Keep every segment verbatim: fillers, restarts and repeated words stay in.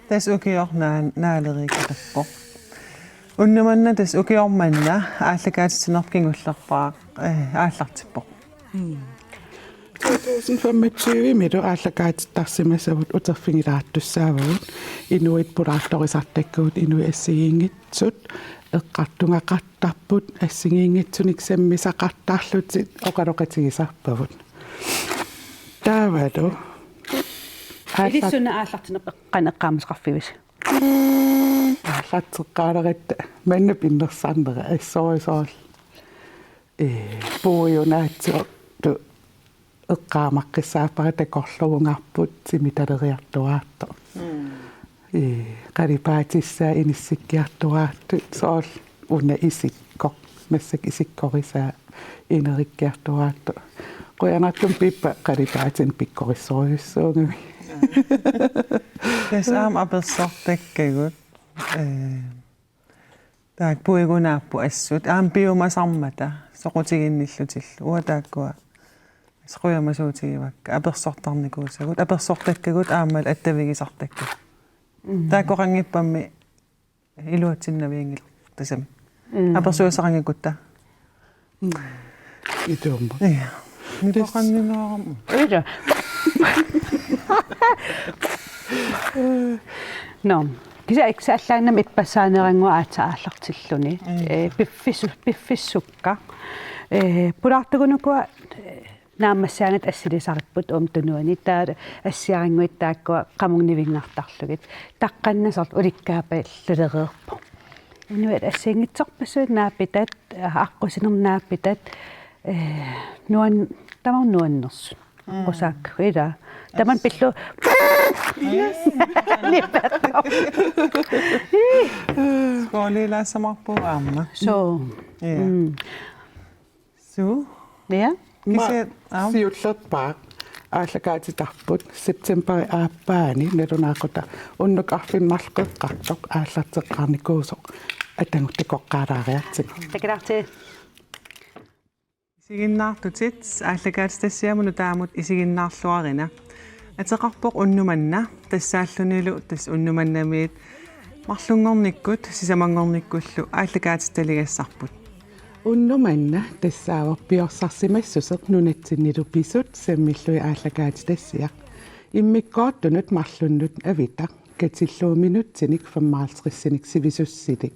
Tassa ukioq naa-, naaleriikatappoq. Unnuk manna tassa ukioq manna aallakaatitsinerput kingullerpaaq, eh, aallartippoq. To tusind femogtyve-milu aallakaatittarsimasavut uterfigilaartussaavagut, inuit pulaartorisartakkagut, inuit assigiinngitsut eqqartugaqartarput, assigiinngitsunik sammisaqartarlutik oqaloqatigisarpagut. Taavalu aallar- Ilissi suna aallartinneq qanoq eqqaamasaqarfigisi? Aallarteqqaaleratta manna pinnersarnera assorujuk soorlu. Ee, puiunaatsoq tu eqqaamaqqissaarpara takorluugarput timitaleriartuaartoq. Mm. Ee, qalipaatissaat inissikkiartuaartut soorlu una isikkoq, massakkut isikkorisaa inerikkiartuaartoq. Qujanartumik Pippa qalipaatinik pikkorissorujussuugami. Tassa aamma apersortakkagut, ee, taakku puigunaapput assut. Aamma piumasarmata soqutiginnillutillu. Uanga taakkua qujamasuutigivakka apersortarnikuusagut. Apersortakkagut aammalu attavigisartakkagut. Mm. Taakkoqanngippammi iluatsinnavianngilaq tassami. Mm. Apersugassaqanngikkutta. Mm. Ituummat. Ja. Nipoqannginnerarami. Ila. Nå. Kisianni ikisaallaannami ippassaanerannguaq aatsaat aallartilluni. Mm. Ee, piffissu-, piffissukka. Ee, pulaartugunukua, ee, naammassaanngitsut assilisaripput uuma tunuani, taava assiarannguit taakkua qamunnivinngartarlugit. Taqqanna soorlu ulikkaapallalereerpoq. Inuit assigiinngitsorpassuit naapitat, aqqusineq naapitat, ee, nuan-, tamarmik nuannersut. Mm. Osaak, ila. Taman pillu. Skoolilaassamarpugut aamma. So. Ja. Mm. Suu. Ja. Kisianni, aap. Siullerpaaq aallakaatitarput septemberip aappaani nalunaaqutaq unnuk arfineq-marluk qeqqartoq aallarteqqaarnikuusoq atagu takoqqaalaariartigu. Takularti. Isiginnaartutit aallakaatitassiamut nutaamut isiginnaarluarina. Ateqarpoq Unnuk Manna, tassaallunilu tassa unnuk mannamiit marlunngornikkut sisamanngornikkullu aallakaatitaligassarput. Unnuk Manna tassaavoq piorsarsimassuseq nunatsinnilu pisut sammillugit aallakaatitassiaq. Immikkoortunut marlunnut avitaq, katillugu minutsinik femoghalvtredsinik sivisussilik.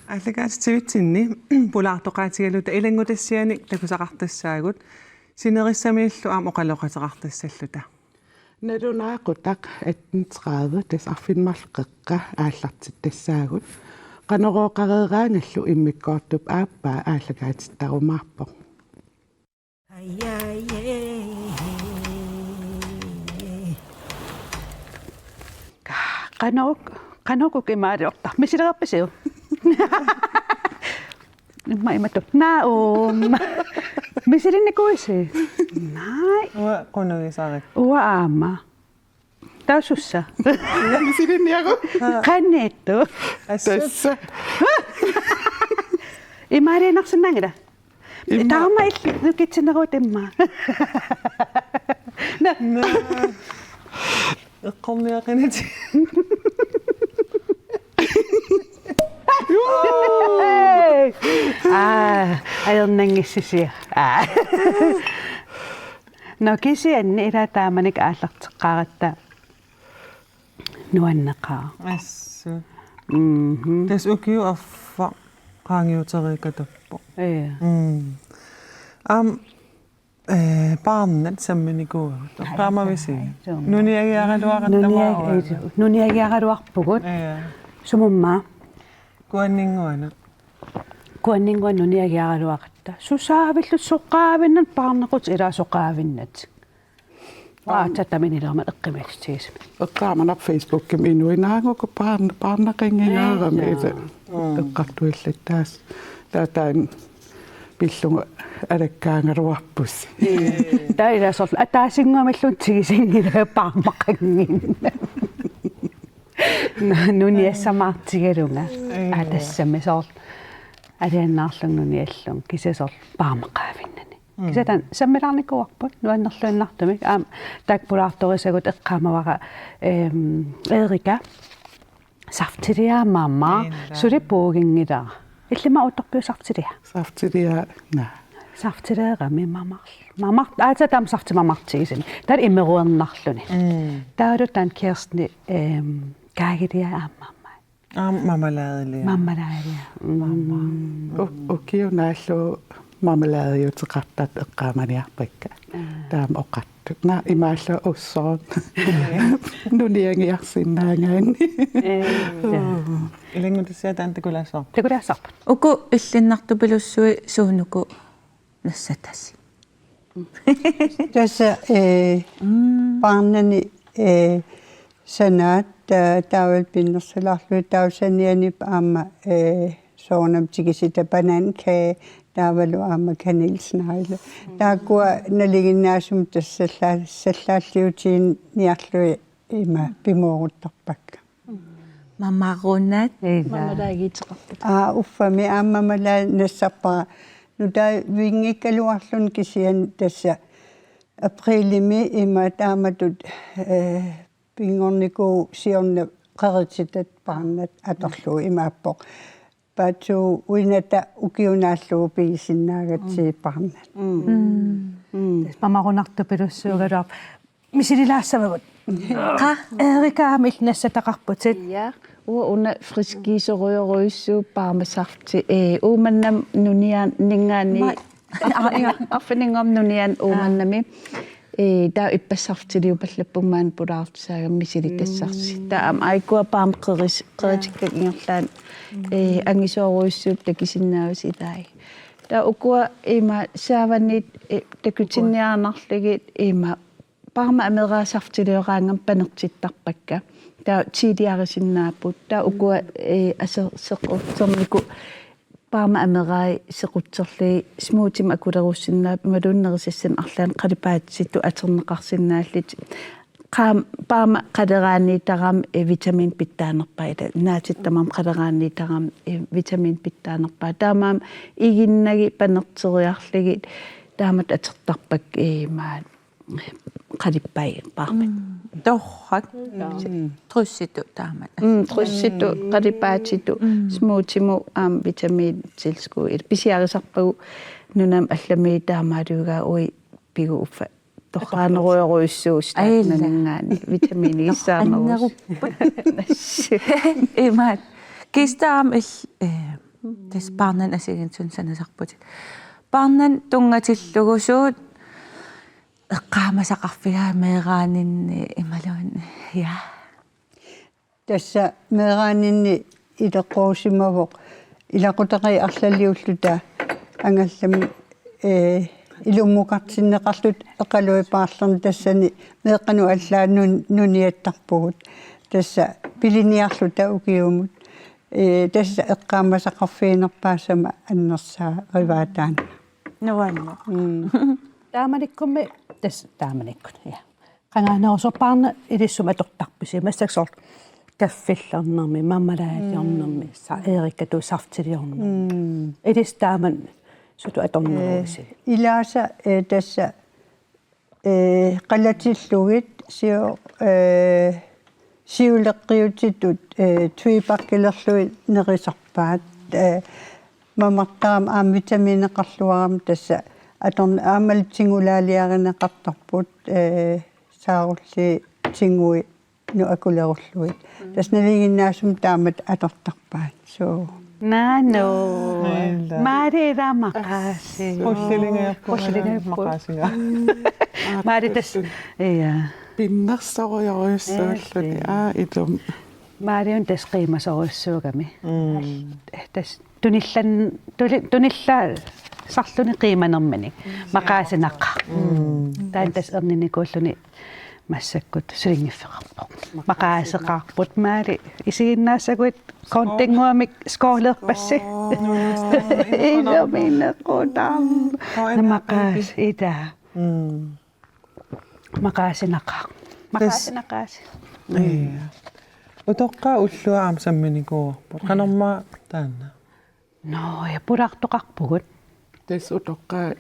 Aallakaatitsivitsinni pulaartoqaatigaluta ilanngutassianik takusaqartassaagut, sinerissamiillu aamma oqaloqateqartassalluta. Nalunaaqutaq atten tredive, tassa arfineq-marluk qeqqa aallartittassaagut. Qanorooqareeraangallu immikkoortup aappaa aallakaatittarumaarpoq. Qanoq, qanoq ukimaaliorta. Misilerarpisiuk? Imma imatut. Naa uum. Misilinnikuuisi? Naa. Uanga qunugisarakku. Uanga aamma. Taava sussa. Misilinniaruk. Qaniittoq. Assut. Tassa. Imaaliinnarsinnaanngilaq. Imma. Taama illit nukitsineruit imma. Nå. Nå. Eqqorniaqinati. Aa, ajornanngississiaq. Aa. Nå, kisianni ila taamanikkut aallarteqqaaratta nuanneqaaq. Assut. Mhm. Tassa ukiup affaq qaangiuteriikatappoq. Ja. Mm. Aamma, eh, paarnat samminikuuagut. Ai, qaamavisi. Ai, joo. Nuniagiaraluaratta. Nuniag-, maava. Nuniagiaraluarpugut. Ja. Sumummaa? Kuanninnguanut. Kuanninnguanut nuniagiaraluaratta. Susaavillu soqaavinnat paarnequtit ilaa soqaavinnat. Aatsaat tamanna ilermat eqqumiitsutigisumik. Eqqaamanaq Facebookimi inuinnaanngukku paarn-, paarnaqanngingaarami. Ee, ila. Mm. Eqqartuillattaas. Taava taanna pillugu alakkaagaluarpusi. Taava ila soorlu ataasinnguamilluunniit tigusinngilanga paarmaqannginnama. Na-, nuniassamaartigalunga. Aa, tassami soorlu alianaarlunga nuniallunga kisianni soorlu paarmaqaavinnani. Kisianni taanna sammilaarnikuuarput nuannerluinnartumik. Aamma taakku pulaartorisagut eqqaamavara, ehm, Erika. Saftiliaammaamma. Ila. Suli puuginngilara. Illimmi uuttorpiuk saftiliaa? Saftiliaa, naa. Saftiliaami mamar-, mamar-, aatsaat taama safti mamartigisani. Taava imeruernarluni. Mm. Taavalu taanna Kirsteni, ehm, kaagiliaa aammaamma. Aamma marmeladeliaa. Marmeladeliaa. Mm. U-, ukiut naallugu marmeladiuteqartartut eqqaamaniarpakka. Aa. Taama oqartut. Naa imaallugu ussoorn. Nuniangiarsinnaagaanni. Ee, ja. Ilanngutassiaq taanna takulaassavarput. Takulaassavarput. Uku illinnartupilussuit suunuku nassatasi? Tassa, ee, mm, paarnani, ee, sanaat, ta-, taavalu pinnersulaarlugit taava sanianip aamma, ee, soorunami tikisita banankage taavalu aamma kanelsnegle. Taakkua nalinginnaasumik tassa salla-, sallaalliutiginniarlugit ima pimooruttarpakka. Mamarunat. Ila. Marmeladiuteqarput. Aa, uffami aamma marmelade nassarpara. Nutaavinngikkaluarluni kisianni tassa aprilimi ima taamatut, ee, pinngornikuuvoq siorna qerititat paarnat atorlugu imaappoq. Paatsuuinata ukiut naallugu pigisinnaagatsigu paarnat. Mm. Mm. Tassa mamarunartupilussuugaluarpoq. Misililaassavagut. Qaa, Erika aamma illit nassataqarputit. Ja, uanga una friskiisorujorujussuuvoq paarmasafti. Ee, Uummannami nunianninngaanniit. Ma-, aa, ja. Arfininngormat nunianni Uummannami. Ee, taava ippassaq saftiliupallappunga maani pulaartussaagamik misilitassarsi. Mm. Taava aamma aajuku paarmat qeris-, qeritikkakka ingerlaannaq. Ee, angisoorujussuupput takusinnaavusi ilai. Taava ukua ima saavaniit, ee, takutinniaannarlugit ima paarmat ameraa saftilioraangamik panertittarpakka. Taava tiiliarisinnaapput. Taava ukua, ee, aser-, sequtsermiku paarmat amerai sequtserlugit smoothimik akulerussinnaapput imaluunniit nerisassanik arlaannik qalipaatitut atorneqarsinnaallutik. Qaam-, paarmat qaleraanniittarami, ee, vitaminit pitsaanerpaat ilaa. Naatsit tamarmik qaleraanniittarami, ee, vitaminit pitsaanerpaat. Taamaammat iginnagit panerteriarlugit taamatut atortarpakka, ee, imaat qalippai paarmat. Mm. Torrak. Mm. Dryssitut taamak. Mm, dryssitut, mm, qalipaatitut, mm, smoothimut aamma vitamintilskud. Pisiarisarpagut nunami allamiut taamaalugaa ui pigu uffa. Torraanerujorujussuusi. Ai, ila. Taannaanngaanniit vitaminissaarnerus. Torranngarupput. Imaat. Kistaam il-, ee, tassa paarnani assigiinngitsunik sanasarputit. Paarnani tunngatillugu suut eqqaamasaqarfigaat meeraaninni imaluunniit, ja. Tassa meeraaninni ileqquusimavoq ilaqutariit arlaliulluta angallamik, ee, ilummukartinneqarluta eqaluit paarlernut tassani meeqqanut allaat nun-, nuniattarpugut. Tassa piliniarluta ukiumut. Ee, tassa eqqaamasaqarfiginerpaassama annersaarivaa taanna. Nuanneq. Mm. Taamanikkummi, tassa taamanikkut, ja. Qangaanerusoq paarnat ilissumik atortarpisi, massakkut soorlu kaffillernermi, marmeladeliornermi, mm, sa-, Erikatut saftiliornermi. Mm. Ilissi taama sutut atorneruisi? Ee, ilaasa, ee, tassa, ee, qalatillugit sio-, ee, siuleqqiutitut, ee, tweepakkilerlugit nerisarpaat, ee, mamartarami aamma vitamineqarluarami tassa atorn-, aammalu tingulaaliarineqartarput, ee, saarulliit tinguinut akulerullugit. Mm. Tassa nalinginnaasumik taamatut atortarpaat. Suu. Naanu. Ila. Maali ila maqaasi. Qullilingajapput. Qullilingajapput. Maqaasinga. Mm. Maali tassa. Ja. Pinnersorujorujussuulluni. Ila. Aa, ilumut. Maali una tassa qiimasorujussuugami. Mm. Tassa tunillan-, tuli-, tunillassarluni qiimanermini. Mm. Maqaasinaqaaq. Mm. Taanna tassa erninikuulluni Massakkut sulinngiffeqarpoq. Maqaaseqarput maali isiginnaassaguit kontinguamik skålerpassi. Skål. Ilumine qutar. Maqaas ita. Mm. Maqaasinaqaaq. Maqaasinaqaasi. Ija. Utoqqaat ullua aamma samminikuuarput. Qanormaa taanna? Nå, ja pulaartoqarpugut. Tassa utoqqaat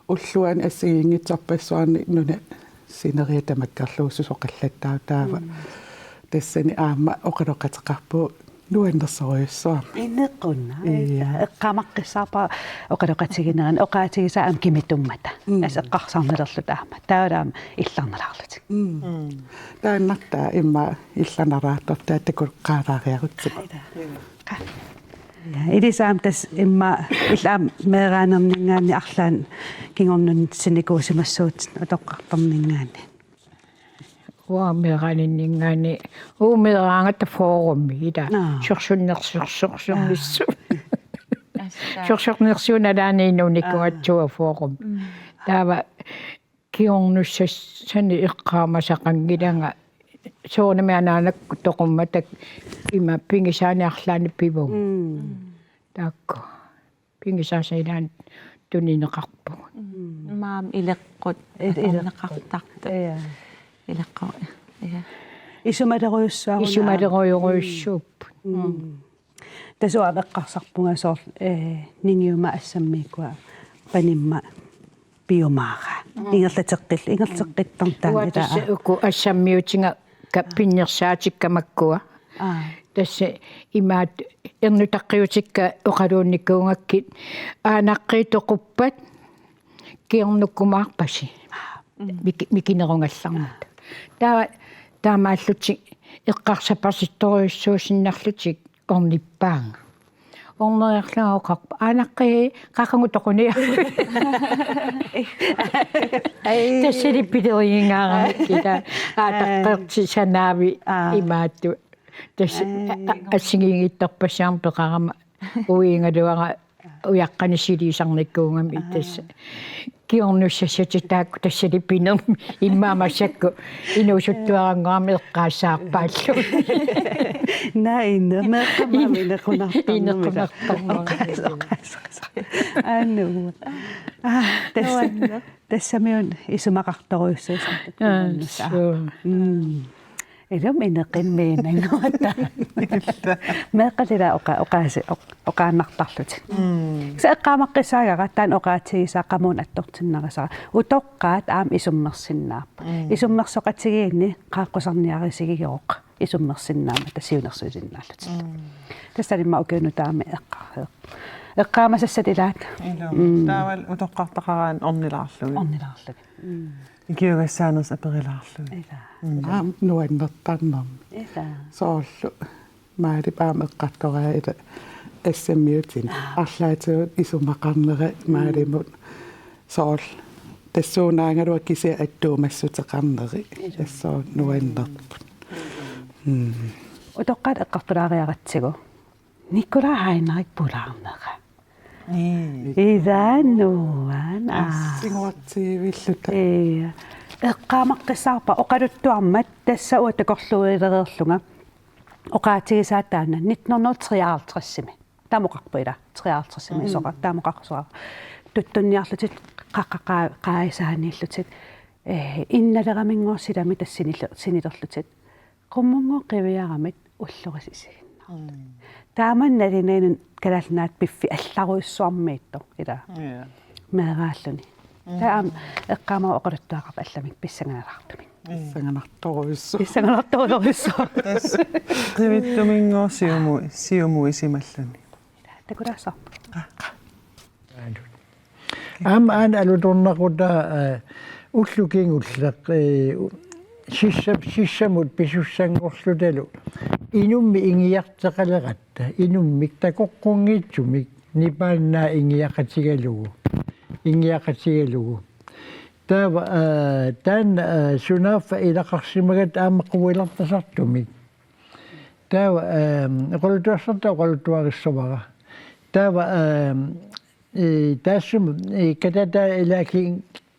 ulluani assigiinngitsorpassuarni nunap sineriak tamakkerlugu susoqallattaaq taava. Mm. Tassani aamma oqaloqateqarpugut nuannersorujussuarmik. Inequnaq. Ija. Eqqaamaqqissaarpara oqaloqatiginerani oqaatigisaa aamma kimitummata. Mm. Tassa eqqarsarnalerluta aamma. Taavalu aamma illarnalaarlutik. Mm. Mm. Taannartaa immaqa illarnalaartortaa takullaalaariarutsigu. Ija. Ja, ilissi aamma tassa immaqa illit aamma meeraanerninngaanniit arlaannik kingornunnissinikuusimassuutit utoqqartorninngaanniit. Uanga meeraanerninngaanniit, uagut meeraagatta Fårummi ila. Naa. Sorsunnersorsorsornissut. Assa. Sorsornersuup nalaani inuunikuugatsigit Fårum. Mm. Taava kingornussassanik eqqaamasaqanngilanga soorunami anaanakkut toqummata ima pigisaanik arlaannik pivugut. Mm. Taakku. Pigisaasa ilaanni tunineqarpugut. Mm. Maani ileqqut. Il-, ileqqut. Atorneqartartut. Ija. Ileqqut. Ija. Isumalerujussuaruna. Isumalerujorujussuupput. Mm. Mm. Tassa uanga eqqarsarpunga soorlu, eh, ningiuma assammiikkua panimma piumaara. Mm. Ingerlateqqil-, ingerlateqqittarneq taanna. Uanga tassa uku assammiutiga ka-, pinnersaatikka makkua. Aa. Tassa imaattoq ernutaqqiutikka oqaluunnikuugakkit aanaqqii toquppat kingornukkumaarpasi. Mm. Miki-, mikinerugallarmat. Taava taamaallutik eqqarsapasittorujussuusinnarlutik ornippaanga. Orneriarlunga oqarpoq: "Aanaqqii, qaqugu toquniarpit?" Ai. Tassali pilerigingaarami kila. Aa, taqqerti sanaavi Aa. Imaattoq. Tassa Ai. a-, a-, assigiinngitsorpassuarnik peqarama uigaluara ujaqqanik siliisarnikuugami Aa. Tassa. Kingornussassatit taakku tassali pinermi immaqa massakkut inuusuttuarannguarmik eqqaassaarpaallugit. Naa, ineq-, meeqqama inequnartarnermi. Inequnartarnermi. Oqaas-, oqaas-, oqaas-. Aanu. Aa, tassa, Nuanneq. Tassami una isumaqartorujussuusarput Aa, kingornussaq. Suu. Mm. Ilumut ineqimmiinnannguata. Meeqqat ila oqa-, oqaasi-, oq-, oqaannartarlutik. Mm. Kisianni eqqaamaqqissaagara taanna oqaatigisaa qamuuna attortinnarisara. Utoqqaat aamma isummersinnaapput. Mm. Isummersoqatigiinni qaaqqusarniarisigigaaq isummersinnaammata siunnersuisinnaallutillu. Mm. Tassa taanna immaqa ukiup nutaami eqqa-, eqqaamasassat ilaat. Ilumut. Mm. Taavalu utoqqartaqaraanni ornilaarlugit. Ornilaarlugit. Mm. Ikiugassaanersut aperilaarlugit. Ila. Mm. Aamma nuannertarnermi. Ila. Soorlu Maalip aamma eqqartoraa ila assammiutini. Aa. Arlaatigut isumaqarnera Maalimut. Soorlu tassuunaagaluaq kisianni attuumassuteqarneri. Ila. Tassa nuannerput. Mm. Utoqqaat eqqartulaariaratsigu. Nikolaj Heinrich pulaarnera. Ii. Ila nuann-, aa. Assiguatsiivilluta. Ii. Eqqaamaqqissaarpara oqaluttuarmat tassa uanga takorluuilereerlunga. Oqaatigisaa taanna nitten hundrede og treoghalvtredsimi. Taama oqarpoq ila, treoghalvtredsimi Mm. isoqa-, taama oqarsoq. Tuttunniarlutit qaqqaqaa-, qaasaaniillutit. Eh, innaleraminngooq silami tassa sinile-, sinilerlutit. Qummunngooq qiviaramit ullorisinnaavutit. Mm. Taamani nalinani Kalaallit Nunaat piffissaq allarujussuarmiittoq ila. Ja. Meeraalluni. Mm. Taava aamma eqqaamavara oqaluttuaqarpat allamik pissanganalaartumik. Mm. Pissanganartorujussuaq. Pissanganartorujussuaq. Tassa qivittuminngooq siumu-, siumuisimalluni. Takulaassavarput. Aamma aana alutornaqutaa, eh, ullut kingulleq, eh, sissa-, sissamut pisussanngorlutalu inummik ingiarteqaleratta, inummik takoqqunngitsumik nipaannaa ingiaqatigalugu, ingiaqatigalugu. Taava, eh, taanna, eh, sunaaffa ilaqarsimagatta aamma quilartasartumik. Taava, eh, oqaluttuassarta oqaluttuarissavara. Taava, eh, Ee, taassuma, ee, katataa ilaakin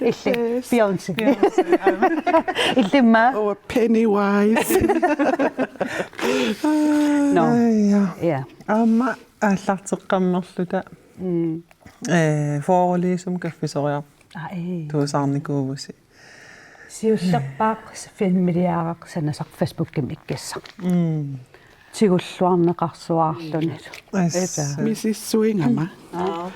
Illi Beyoncé. Illimmi? Oh, Pennywise. No. Ai, ja. Ja. Aamma aallarteqqammerluta. Mm. Eh, fyrreliisum kaffisoriartuusaarnikuuvusi. Ai. Siullerpaaq filmiliaraq sanasaq Facebookimi ikkissaq. Mm. Tigulluarneqarsuaarluni. Assa. Misissuigama. Aa.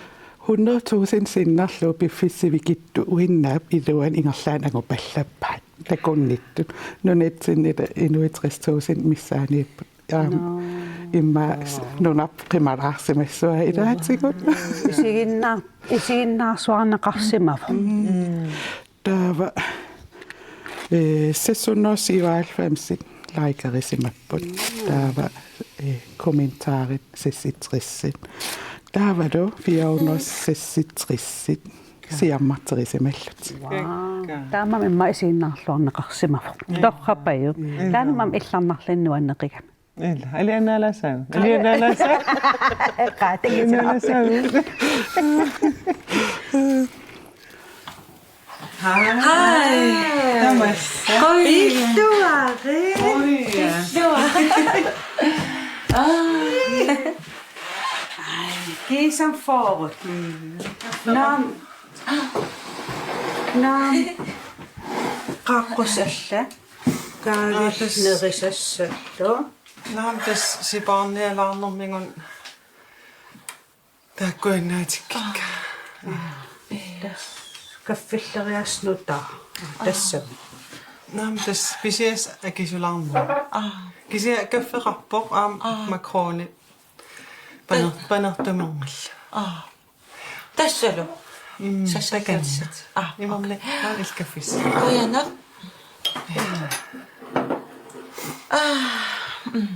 Hundrede tusind sinnerlugu piffissaq sivikitsoq uinnaap iluani ingerlaannaq angupallappaat. Takunnittut. Nunatsinni inuit tres tusind missaaniipput. Ja, no. Immaqa s-, nunap qimalaarsimassua ilaatigut. Isiginnaar-, isiginnaarsuarneqarsimavoq. Mm. Taava, eh, seks hundrede syvoghalvfems likerisimapput. Taava, eh, kommentarit seksogtres. Taavalu fire hundrede seksogtres siammarterisimallutik. Wow. Taamaammat isiginnaarluarneqarsimavoq. Mm. Torrappajuk. Mm. Taanna aamma illarnarluni nuanneqigami. Ila, alianaalaassaanga. Ila. Alianaalaassaanga. Eqaatigisaq. Alianaalaassaanga. Hej. Hej. Tamassa. Qoj. Pilluarit. Qoj. Pilluarit. Aa. Ej, kiisami fyrre. Naamik. Naamik. Qaaqqusallu. Kaalit. Aa, tassa nerisassallu. Naamik, tassa sipaarnialaarnermigut taakkuinnaatikkikka. Aa. Tassa kaffilleriassat nutaat. Aa. Tassami. Naamik, tassa pisiassat akisulaarneq. Aa. Kisianni kaffeqarpoq aamma. Aa. Makronit. Paner-, ta- panertumerngillat. Aa. Tassalu. Mm, sassallatsit. Takanna. Ah, imermik, okay. Taava illit kaffissat. Qujanaq. Ah, mm.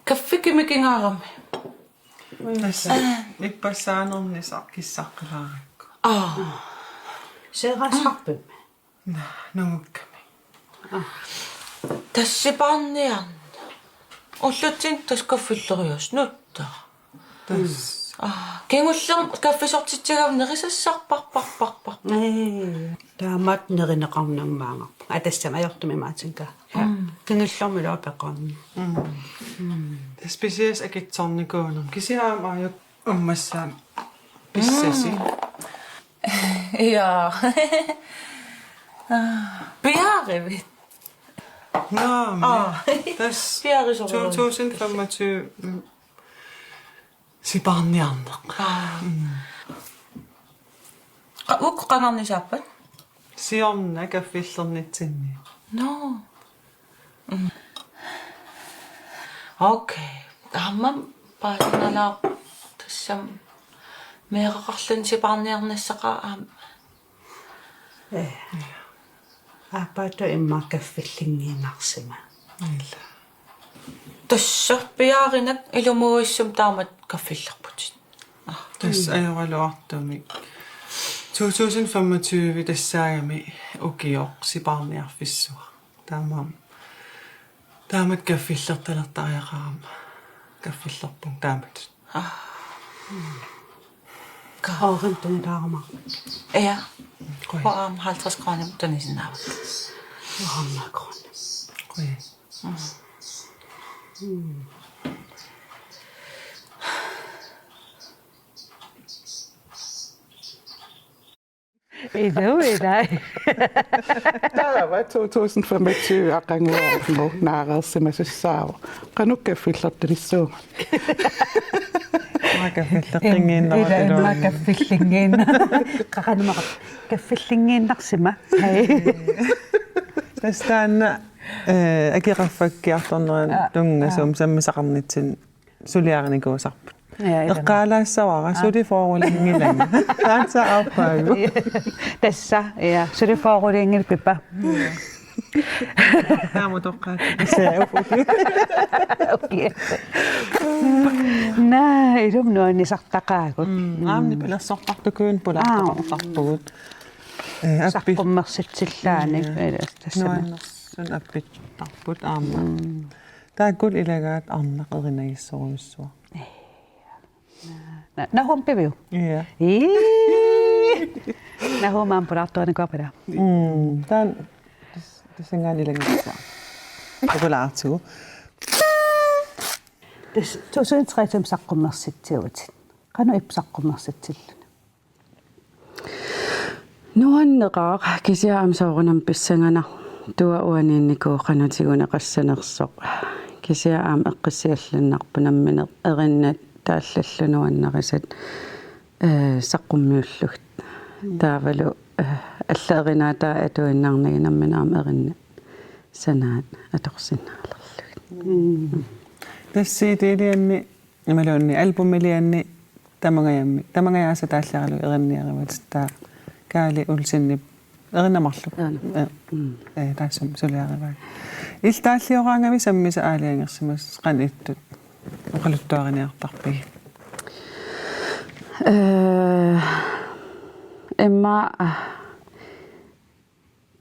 Kaffi kimikingaarami. Tassa. Ah. Ippassaanerni sa-, kissaqqilaarakku. Ah. Seeraasarpimmi? Naa, nungukkami. Aa. Tassa sipaarniarneq. Ullutsinni tassa kaffilleriassat nutaat. Tassa. Aa, kingullermik kaffisortitsigama nerisassarparparparpar. Ee, taamaattoq nerineqarnermut maanngarpunga. Aa, tassami ajortumik imaatsinga. Ja. Mm. Kingullermik ilaa peqarneq. Mm. Mm. Tassa pisiassat akitsornikuunermik. Kisianni aamma aajuku ammassaaq pissasi. Mm. Ja. Piaarivit? Naamik. Aa. Tassa piaarisorujussuuvoq. To tusind femogtyve sipaarniarneq. Aa. Mm. Qa-, uku qangarnisaappat? Siorna kaffillernitsinni. Nå. Mm. Okay. Aamma paasinnalaarpoq tassami meeraqarluni sipaarniarnissaqaaq aamma. Ee. Aappaatut immaqa kaffillinngiinnarsima. Ila. Tassa piaarinak ilumuuissumik taamatut kaffillerputit. Tassa ajoraluartumik. To tusind femogtyve tassaagami ukioq sipaarniarfissuaq. Taamaammat. Taamatut kaffillertalertariaqarama. Kaffillerpunga taamatut. Aa. Ka-. Ooqan tunilaarama. Ja. Qujan. Qujan halvtreds kroner tunisinnaavara. Qujan. Qujan. Mm. Mm. Iluu, ilai. Taava to tusind femogtyve aqaguagu naareersimasussaavoq. Qanoq kaffillertalissuunga? Immaqa kaffilleqqinngiinnarlugu. Ilai, immaqa kaffillinngiinna-, qaqanumaqat. Kaffillinngiinnarsima. Hej. Tassa taanna, eh, akeqarfakkiartornerani, aa, tunngasumik, aa, sammisaqarnitsinni suliarinikuusarput. Ja, ilaa. Eqqaalaassavara, aa, suli fyrreliinngilanga. Aatsaat aappaagu. Tassa, ja, suli fyrreliinngilanga, Pippa. Taama toqqaat. Se, okay. Okay. Naa, ilumut nuannisartaqaagut. Mm, aamma pilersortartukuun pulaartoqartarpugut. Aa. Eh, appi-. Saqqummersitsillaanik. Ja. Ilaa, tassami. Nuannersut appittarput aamma. Mm. Taakkulu ilagaat arnaq erinagissorujussuaq. Na-, Nahum piviuk? Ja. Ii. Nahum aamma pulaartuarinikuuppara. Mm. Taanna tas-, tassanngaanniit ilagissaa. Takulaartigu. Tassa to tusind tre saqqummersitsigutit. Qanoq ippa saqqummersitsilluni? Nuanneqaaq kisianni aamma soorunami pissanganartua uaniinnikuuvoq qanoq tiguneqassanersoq. Kisianni aamma eqqissiallannarpoq nammineq erinnat taallallu nuannarisat, eh, saqqummiullugit. Mm. Taavalu, eh, allat erinaataat atuinnarnagit nammineq aamma erinnat sanaat atorsinnaalerlugit. Mm. Tassa C D-lianni imaluunniit albumilianni tamangajammik, tamangajaasa taalliaralugu erinniarivatit, taava Kaali Olsenip erinnaat marluk. Aana. Eh, mm, eh, taassuma suliarivaa. Illit taallioraangavit sammisat aalajangersimasut qanoq ittut oqaluttuariniartarpigit? Eh, immaqa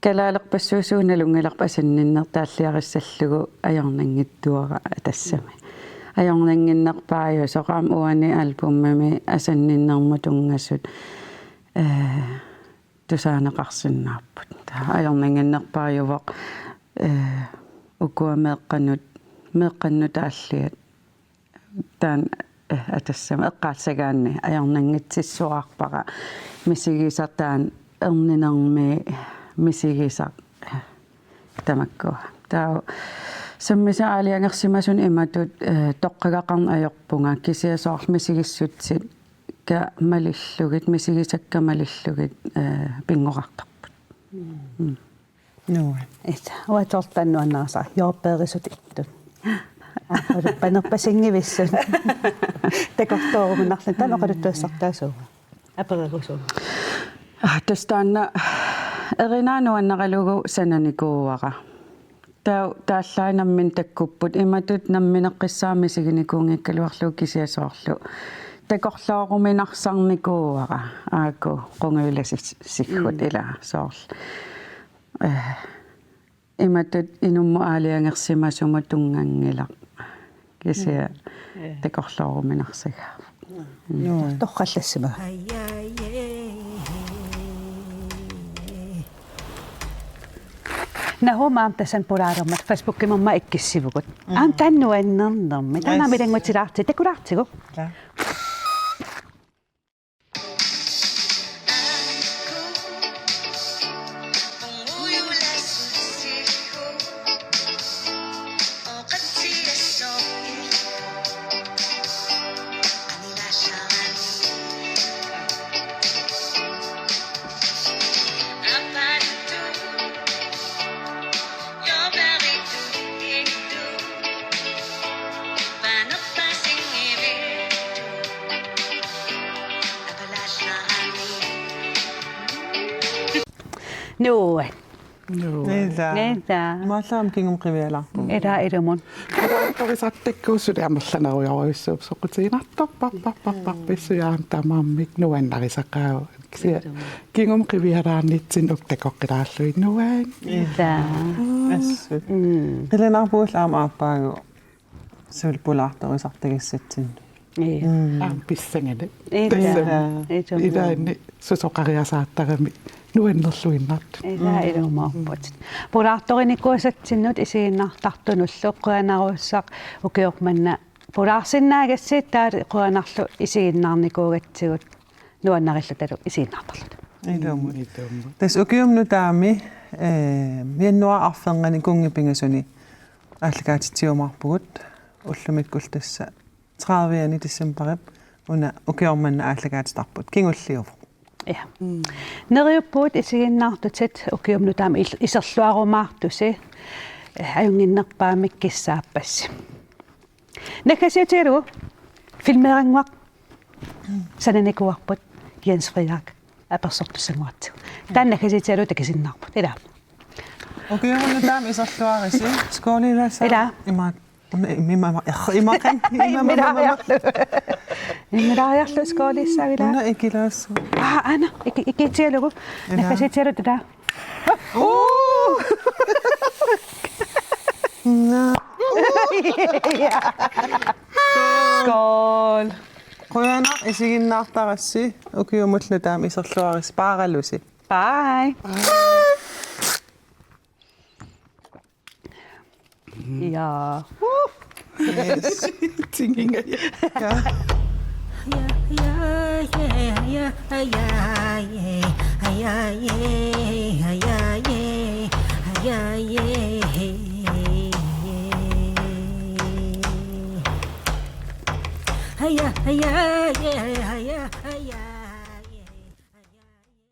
kalaalerpassuusuunalunngilarput asanninneq taalliarissallugu ajornanngitsuara tassami. Ajornannginnerpaajuvoq, soorlu aamma uani albumimi asanninnermut tunngasut, eh, tusaaneqarsinnaapput. Taava ajornannginnerpaajuvoq, eh, ukua meeqqanut, meeqqannut taalliat. Taanna, eh, atassama eqqaassagaanni ajornanngitsissuarpara misigisaq taanna erninermi misigisaq, eh, tamakkua. Taava sammisat aalajangersimasut imatut, eh, toqqagaqarneq ajorpunga kisianni soorlu misigissutsit ka malillugit, misigisakka malillugit, eh, pinngoqartarput. Mm. Mm. Nuann. Ita, uatortan nuannarisara, joorpeerisuttut. Aa, panerpasinngivissut. Takorlooruminarluni, taanna oqaluttuassartaasuuvoq. Apererusuuvoq. Ah, tassa taanna erinaa nuannaralugu sananikuuara. Taava taallaat nammineq takkupput, imatut nammineqqissaaq misiginikuunngikkaluarlugu kisianni soorlu takorlooruminarsarnikuuara, aajuku qungujulassiffik. Mm. Ilaa soorlu. Eh, imatut inummut aalajangersimasumut tunnganngilaq. Kisianni, mm, eh, takorlooruminarsagaavoq. Mm. Nuann. Torrallassimaga. Nahum aamma tassani pulaalermat Facebookimi aamma ikkissivugut. Mm. Aamma taanna nuannernermi. Taanna aamma, yes, ilanngutilaartigu, takulaartigu. Ja. Nuann. Nuann. Ilaa. Ilaa. Imaallaat kingumut qivialaarpugut. Ilaa ilumut. Pulaartorisartakkagut suli amerlanerujorujussuupput soqutiginartorpassuit aamma tamarmik nuannarisaqaat. Kisianni kingumut qivialaarnitsinni uku takoqqilaarlugit nuann. Ilaa. Assut. Mm. Qilanaarpugut aamma aappaagu suli pulaartorisartagassatsinnut. Ii. Mm. Aamma pissanganaq. Ii, tassami. Ii, tassami. Ilaanni susoqariasaartarami nuannerluinnartut. Ii, mm, ilumoorputit. Pulaartorinikuusatsinnut isiginnaartartunullu qujanarsuaq ukioq manna pulaarsinnaagassi, taava qujanarlu isiginnaarnikuugatsigut nuannarillutalu isiginnaartarluta. Ilumut. Mm, ilumut. Tassa ukiumi nutaami, eh, januaarip arfernganni kunngeq pingasuni aallakaatitsiumaarpugut, ullumikkullu tassa tredive-ani decembarip una ukioq manna aallakaatitarput. Kingulliuvoq. Ja. Mm. Neriuppugut isiginnaartutit ukiumi nutaami il-, iserluarumaartusi, eh, ajunnginnerpaamik kissaappassi. Naggasiutigalugu filmeerannguaq sananikuuarput Jens Frederik apersortussanguatsigu. Taanna naggasiutigalugu takusinnaavarput. Ilaa. Ukiuni taama iserluarisi skoolilaassaaq. Ilaa. Ima, ima, ima, ima, ima, ima, ima, ima. Immilaariarlu. Immilaariarlu skooliissaaq ilaa. Una ikilaassaaq. Aa, aana, iki-, ikiitigalugu. Ilaa. Naggasiutigalugu taava. Uu! Naa. Skål. Qujanaq isiginnaartarassi, ukiumullu taama iserluaritsi, paaralusi. Bye. Ja. Yes. Tinginga. Ja.